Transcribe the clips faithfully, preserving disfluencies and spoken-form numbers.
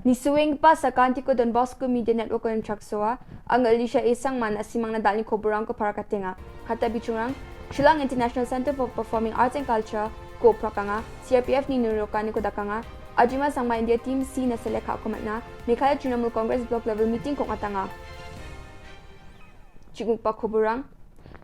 Nisuenggipa sakantiko Don Bosco Media Network-o rimchaksoa. Ang Alicia A. Sangma, na·simangna dal·ni koborangko parakatenga. Kata bichongrang, Shillong International Centre for Performing Arts and Culture-ko oprakanga, C R P F-ni nirokkaniko dakanga, Ajima Sangma India Team C-na select ka·ako man·a, Meghalaya Trinamool Congress Block Level Meeting-ko ong·atanga. Chigmokba koborang.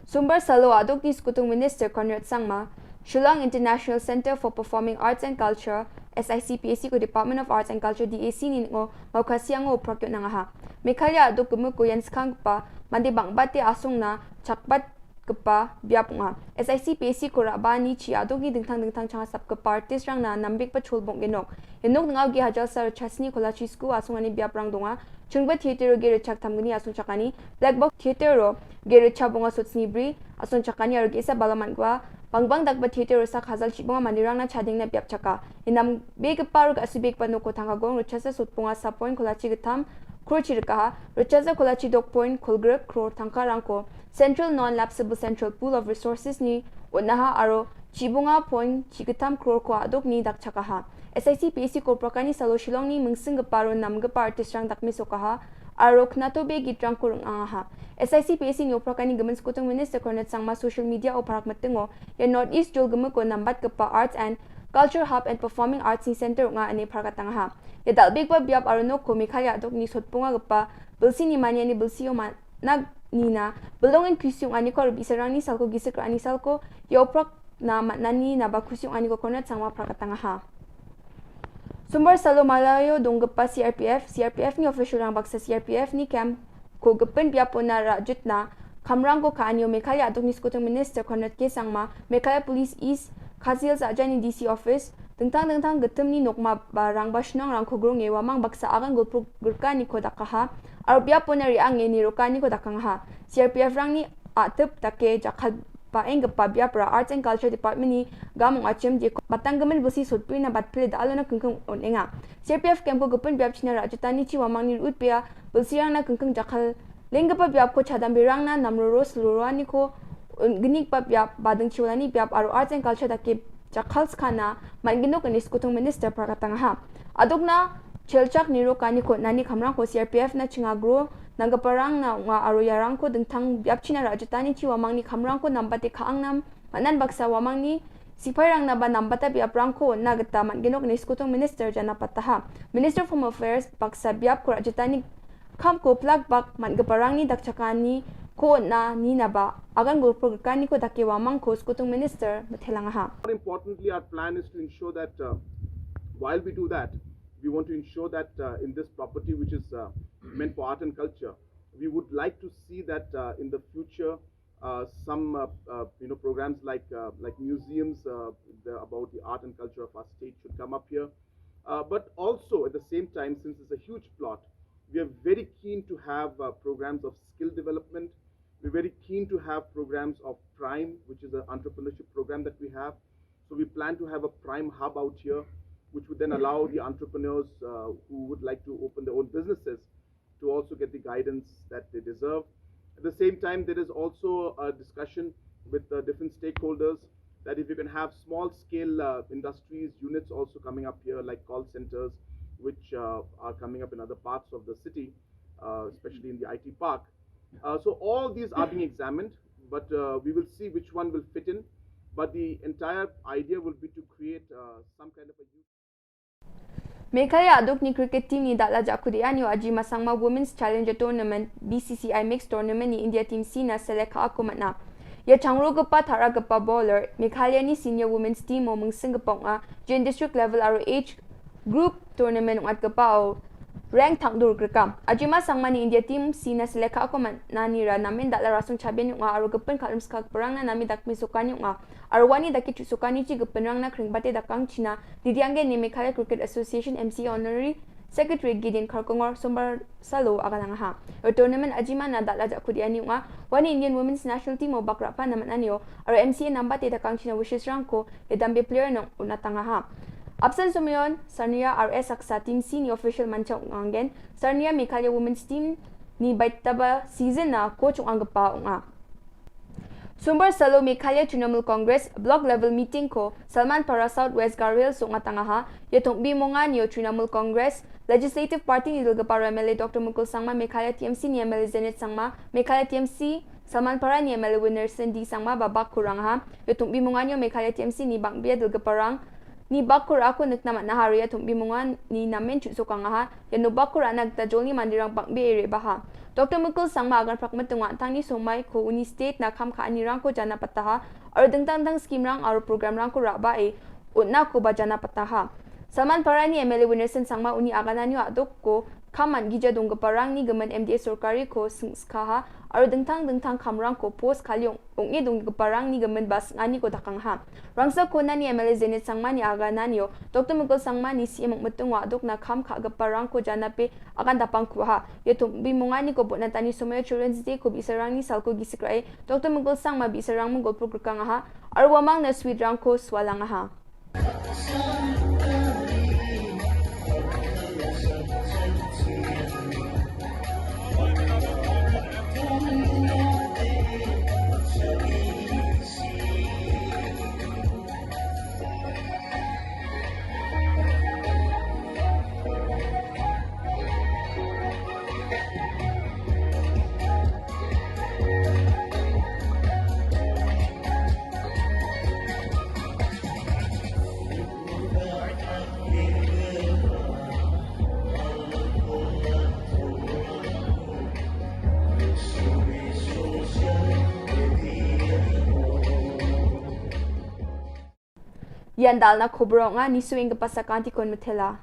Sombar salo a·dokni skang Minister Conrad Sangma, Shillong International Centre for Performing Arts and Culture, S I C P A C-ko Department of Arts and Culture, D A C-ni ning·o Maukasiango oprak on·angaha. Meghalaya a·dok gimiko ian skanggipa mande bang·bate asongna chakbatgipa biap ong·a. S I C P A C-ko ra·baani chi a·dokni dingtang dingtang changasapgipa artist-rangna nambegipa cholbong·genok. Ia nok ning·ao ge hajalsa ritchasni kolachi sku asongani biaprang donga. Chingba Theatre-o ge ritchaktamgni asongchakani, Black Box Theatre-o ge ritchabonga sotsni bri asongchakani aro ge·sa bala man·gipa bangbang dakgipa theatre-o sak hajal chibonga manderangna chadengna biapchaka. Ia nambegipa aro ga·subegipa noko tangka gong ritchasa sotbonga sa point kolachi gittam crore-chi rikaha. Ritchasa kolachi dok point kolgrik crore tangkarangko Central Non-Lapsable Central Pool of Resources-ni on·aha aro chibonga point chigittam crore-ko a·dokni dakchakaha. S I C P A C-ko oprakani salo Shillong-ni mingsinggipa aro namgipa artist-rang dakmesokaha aro knatobe gitrangko ring·angaha. S I C P A C-ni oprakani gimin skang Minister Conrad Sangma social media-o parak mitingo, ia North East jolgimiko nambatgipa Arts and Culture Hub and Performing Arts-ni Centre ong·a ine parakatangaha. Ia dal·begipa biap aro nokko Meghalaya a·dokni sotbongagipa bilsini maniani bilsio man-, nag-, nina, bilongen kusi ong·aniko aro bi·sarangni salko gisik ra·ani salko ia oprakna man·ani naba kusi ong·aniko Conrad Sangma parakatangaha. Sombar salo Malayo donggipa C R P F, C R P F-ni official-rang baksa C R P F-ni camp-ko gipin biapona ra·jutna kamrangko ka·anio Meghalaya a·dokni skang Minister Conrad K Sangma, Meghalaya Police East, Khasi Hills a·jani D C office, dingtang dingtang gitimni nokma ba rangba shnongrangko gronge uamang baksa agan gulpok grikaniko dakaha, aro biapona re·ange nirokaniko dakangaha. C R P F-rangni a·tip dake jakkalbaenggipa biapra Arts and Culture Department-ni gam ong·achim jeko matanggimin bilsi sotbrina batpile da·alona kingking on·enga. C R P F camp-ko gipin biapchina ra·jutanichi uamangni ru·utbea bilsirangna kingking jakkalenggipa biapko chadamberangna namroro silroroaniko on·gnigipa biap, badingchiwalani biap aro Arts and Culture dake jakkalskana man·ginok ine skang Minister parakatangaha. A·dokna chelchak nirokaniko on·ani kamrangko C R P F-na chingagro nanggiparangna ong·a aro iarangko dingtang biapchina ra·jutanichi uamangni kamrangko nambate ka·angna man·an baksa uamangni sipairangnaba nambata biaprangko on·na gita man·ginok ine skang Minister janapataha. Minister of Home Affairs baksa biapko ra·jutani kamko plak bak man·giparangni dakchakaniko on·a ninaba agan gulpok grikaniko dake uamangko skang Minister mitelangaha. More importantly, our plan is to ensure that, uh, while we do that, we want to ensure that, uh, in this property which is, uh, meant for art and culture, we would like to see that, uh, in the future, uh, some, uh, uh, you know, programs like, uh, like museums, uh, the, about the art and culture of our state should come up here. Uh, but also at the same time, since it's a huge plot, we are very keen to have, uh, programs of skill development. We're very keen to have programs of Prime, which is an entrepreneurship program that we have. So we plan to have a Prime hub out here, which would then allow the entrepreneurs, uh, who would like to open their own businesses to also get the guidance that they deserve. At the same time, there is also a discussion with, uh, different stakeholders that if you can have small scale, uh, industries, units also coming up here, like call centers, which, uh, are coming up in other parts of the city, uh, especially in the I T park. Uh, so all these are being examined, but, uh, we will see which one will fit in. But the entire idea will be to create, uh, some kind of a youth Meghalaya a·dokni cricket team-ni dal·a ja·kudeanio Ajima Sangma Women's Challenger Tournament, B C C I Mixed Tournament-ni India Team C-na select ka·ako man·a. Ia changrogipa ta·ragipa bowler Meghalayani senior women's team-o mingsinggipa ong·a, jeon district level aro age group tournament ong·atgipao rank tangdorgrika. Ajima Sangmani India Team C-na select ka·ako man·anira namen dal·a rasong chabiani ong·a aro gipin kal·rimskagiparangna name dakmesokani ong·a. Aro uani dake chu·sokanichi gipinrangna krengbate dakangchina ridiange ine Meghalaya Cricket Association M C A Honorary Secretary Gideon Karkongor Sombar salo agalangaha. Ia tournament ajimana dal·a ja·kudeani ong·a. Uani Indian Women's National Team-o bak ra·pana man·anio aro M C A nambate dakangchina wishes-rangko ia dambe player-rangna on·atangaha. Apsan Someon, Sarnia R S saksa Team C-ni official mancha ong·angen. Sarnia Meghalaya Women's Team-ni baitaba season-na coach ong·anggipa ong·a. Sumbar salo Meghalaya Trinamool Congress Block Level Meeting-ko Salmanpara South West Garo Hills ong·atangaha. Ia tongbimonganio Trinamool Congress Legislative Party-ni dilgipara M L A Doctor Mukul Sangma, Meghalaya T M C-ni M L A Zenith Sangma, Meghalaya T M C Salmanpara-ni M L A Winnerson D Sangma ba bakko ra·angaha. Ia tongbimonganio Meghalaya T M C-ni bang·bea dilgiparang ni bakko ra·ako nikna man·aha aro ia tongbimonganio namen chu·sokangaha. Iano bakko ra·na gita jolni manderang bang·bee re·baha. Doctor Mukul Sangma agan prakmitingo an·tangni somaiko uni state-na kam ka·anirangko janapataha aro dingtang dingtang scheme-rang aro program-rangko ra·bae on·akoba janapataha. Salmanparani M L A Winnerson Sangma uni agananio a·doko kam man·gija donggiparangni gimin M D A sorkariko singskaha aro dingtang dingtang kamrangko post kali ong-, ong·e donggiparangni gimin ba sing·aniko dakangaha. Rangsa konani M L A Zenith Sangmani agananio Doctor Mukul Sangmani C M ong·mitingo a·dokna kam ka·giparangko janape agan dapangkuaha. Ia tongbimonganiko bon·atani somoio Children's Day-ko bi·sarangni salko gisik ra·e Doctor Mukul Sangma bi·sarangming golpo grikangaha aro uamangna sweet-rangko sualangaha. Ian dalna kobor ong·a, nisuenggipa sakantikon mitela.